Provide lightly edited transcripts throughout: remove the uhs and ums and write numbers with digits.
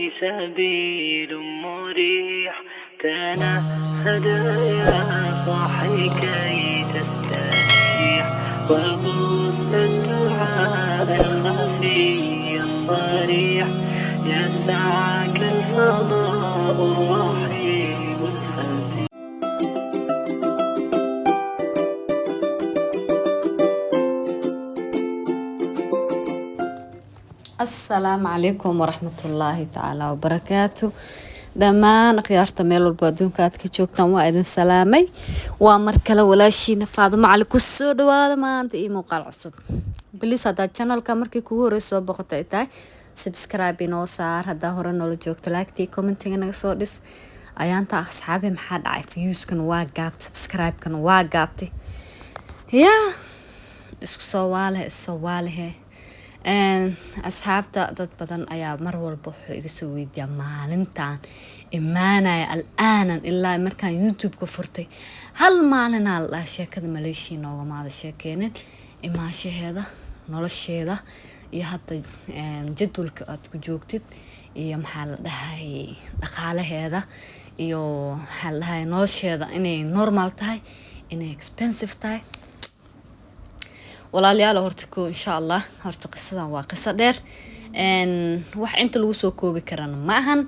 سبيل مريح، تنهد يا صاحي كي تستريح، وبث الدعاء الخفي الصريح، يسعك الفضاء الرحيم الفسيح. Asalaamu calaykum waraxmatullaahi tacaala wabarakaatu. Dhammaan akhyaarta meel walba adduunka aad ka joogtaan, waa idin salaamay. Waa mar kale walaashiina Faadimo Cali. Kusoo dhawaada maanta iyo muuqaal cusub. Please, haddaad channelka markii kugu horeysa soo boqota ay tahay, subscribe inoo saar. Haddaa hore noola joogto, like-tii, commentiga naga soo dhis. Ayaanta asxaabi, maxaa dhacay? Viewskan waa gaabtay, subscribe-kan waa gaabtay. Yaa isku soo waalehe, issoo waalehe. Asxaabta, dad badan ayaa mar walba wuxuu iga soo weydiiyaa maalintan imaanaya al-aanan ilaa markaan YouTube-ka furtay hal maalinaa la dhaha sheekada Maleeshiya noogamaada sheekeynin, imaashaheeda, nolosheeda iyo hadda jadwalka aad ku joogtid iyo maxaa la dhahay dhaqaalaheeda iyo maxaa la dhahay nolosheeda, inay normal tahay, inay expensive tahay. Walaalayaal, horta ko insha Allah, horta qisadan waa qiso dheer, wax inta lagu soo koobi karana ma ahan.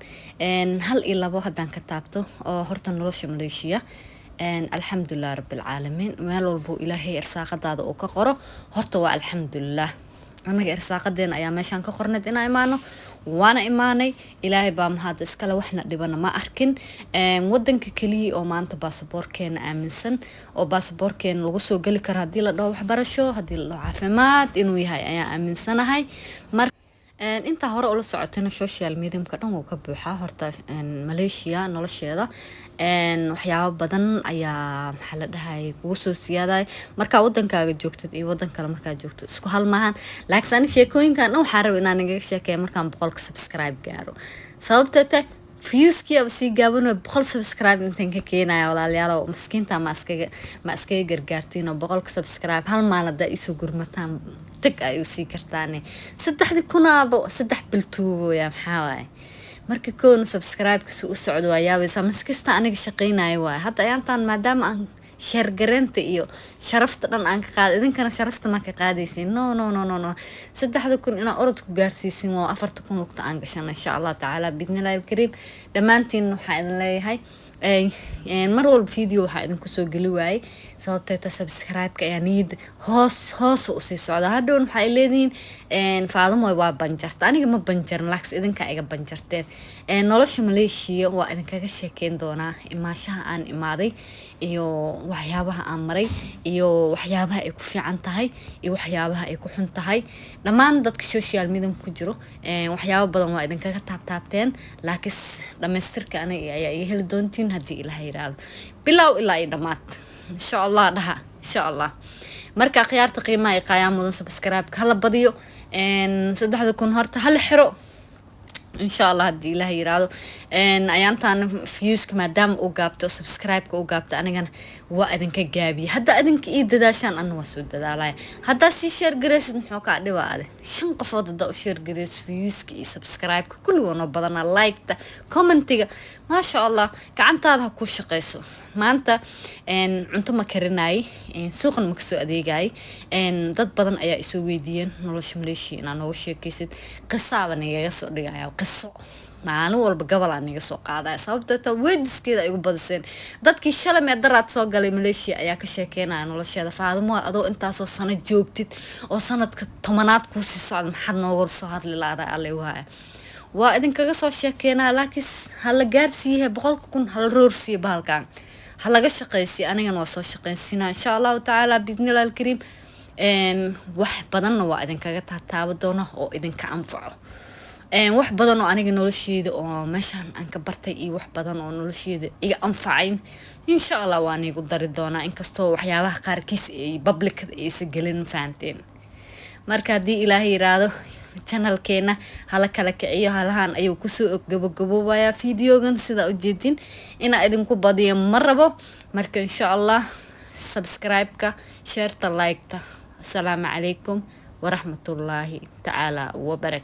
Hal iyo labo haddaan ka taabto oo horta nolosha Maleeshiya, alxamdulilah rabbilcaalamiin. Meel walbo Ilaahay irsaaqadaada uu ka qoro, horta waa alxamdulilah. Annaga irsaaqadeena ayaa meeshaan ka qornayd inaan imaano, waana imaanay. Ilaahay baa mahadda iskale, waxna dhibana ma arkin. Wadanka keliya oo maanta baasaboorkeena aaminsan oo baasaboorkeena lagu soo geli karo, haddii la dhaho waxbarasho, haddii la dhaho caafimaad, inuu yahay ayaan aaminsanahay. Mar intaa hore ula socotayna, social mediumka dhan wuu ka buuxaa. Horta Malaysia nolosheeda waxyaabo badan ayaa maxaa la dhahay kugu soo siyaadaya markaa wadankaaga joogtid iyo wadan kale markaa joogtid, isku hal maahan. Laakiin ani sheekooyinkan dhan waxaa raba inaan igaga sheekeeya markaan 100-ka subscribe gaaro. Sababta tahay, viewskii aba sii gaaban, 100 subscribe intaan ka keenaya. Walaalayaal, maskiinta ma iskaga gargaartiin oo 100-ka subscribe hal maalin haddaa iisoo gurmataan, jag ay u sii kartaane. Saddexdii kunaaba 3 bil tuubooya. Maxaa waaye, marka koona subscribe-ka si u socdo waa yaabaysaa. Maskista aniga shaqeynayo waaye. Hadda ayaantaan maadaama aan share gareynta iyo sharafta dhan aan ka qaada, idinkana sharafta ma ka qaadaysin. No, no, no, no, no. 3000 inaa orod ku gaarsiisin waa 4000 lugta aan gashana, insha Allah tacaala, biidnillahi alkariim. Dhammaantiin waxaa idin leeyahay, mar walba video waxaa idinku soo geli waayey sababtoo ta subscribe-ka ayaa niyadda hoos hoos usii socda. Hadhown waxay leedihiin, "Faadimo waa banjarta." Aniga ma banjarin, laakiin idinkaa iga banjarteen. Nolosha Maleeshiya waa idinkaga sheekeyn doonaa, imaashaha aan imaaday iyo waxyaabaha aan maray iyo waxyaabaha ay ku fiican tahay iyo waxyaabaha ay ku xun tahay. Dhammaan dadka social media ku jiro waxyaabo badan waa idinkaga taabtaabteen, laakiin dhamaystirka aniga ayaa iga heli doontiin haddii Ilaah yiraahdo, bilow ilaa iyo dhammaad, insha Allah dhaha, insha Allah. Marka akhyaarta qiimaha ay qaayaan mudan, subscribe-ka hala badiyo. 3000 horta hala xiro, insha Allah, haddii Ilaah yiraahdo. Ayaantaan viewska maadaama uu gaabto, subscribe-ka uu gaabto, anigana waa idinka gaabiye. Haddaa idinka ii dadaashaan, anna waa soo dadaalaya. Haddaa sii share garaysid, muxuu kaa dhibaa ade? Shan qofood haddaa u share garaysid, viewska iyo subscribe-ka kulli waa noo badanaa, like-ta, commentiga, maasha Allah. Gacantaada ha kuu shaqeyso. Maanta cunto ma karinayay, suuqan ma kasoo adeegayay. Dad badan ayaa isoo weydiiyeen nolosha Maleeshiya inaa nooga sheekaysid. Qisaaba nagaga soo dhigaya, qiso maalin walba gobol aan naga soo qaadaya, sababtoo taa weydiskeeda ay ugu badiseen. Dadkii shalay mee daraad soo galay Maleeshiya ayaa ka sheekeynaya nolosheeda. "Faadimo, adoo intaasoo sano joogtid oo sanadka 10aad kuusii socda, maxaad nooga soo hadli laada?" Alle waaya, waa idinkaga soo sheekeynaya, laakiin hala gaarsiiyahe 100,000, hala roorsiiye bahalkan, ha laga shaqaysiya. Anigana waa soo shaqaynsiinaa, insha Allahu tacaala, biidnillahi alkariim. Wax badanna waa idinkaga taataaba doona oo idinka anfaco, wax badan oo aniga nolosheeda oo meeshaan aan ka bartay iyo wax badan oo nolosheeda iga anfacay, insha Allah, waan igu dari doonaa, inkastoo waxyaabaha qaarkiis ay publicada aysa gelin, fahanteen. Marka haddii Ilaahay yiraahdo, channelkeena hala kala kiciyo. Halahan ayuu kusoo gabagaboobayaa videogan. Sidaa ujeedin, inaa idinku badiyo ma rabo. Marka insha Allah, subscribe-ka, shareta, like-ta. Asalaamu calaykum waraxmatullaahi tacaala wabarakatu.